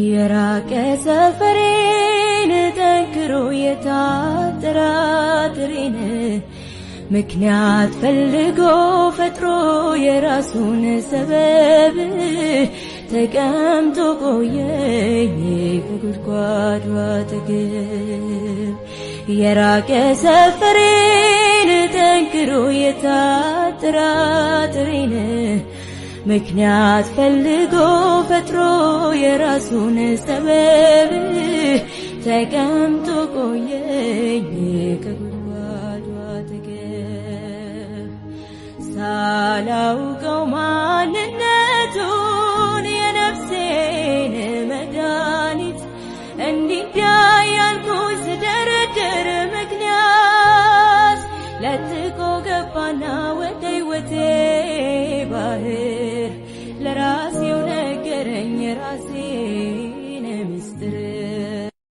የራቀ ሰፈሬን ጠንክሮ የታጠራጥሬን ምክንያት ፈልጎ ፈጥሮ የራሱን ሰበብ ተቀምጦ ቆየኝ ከጉድጓዱ አጠገብ። የራቀ ሰፈሬን ጠንክሮ የታጠራጥሬን ምክንያት ፈልጎ ፈጥሮ የራሱን ሰበብ ተቀምጦ ቆየኝ ከጉድጓዱ አጠገብ። ሳላውቀው ማንነቱን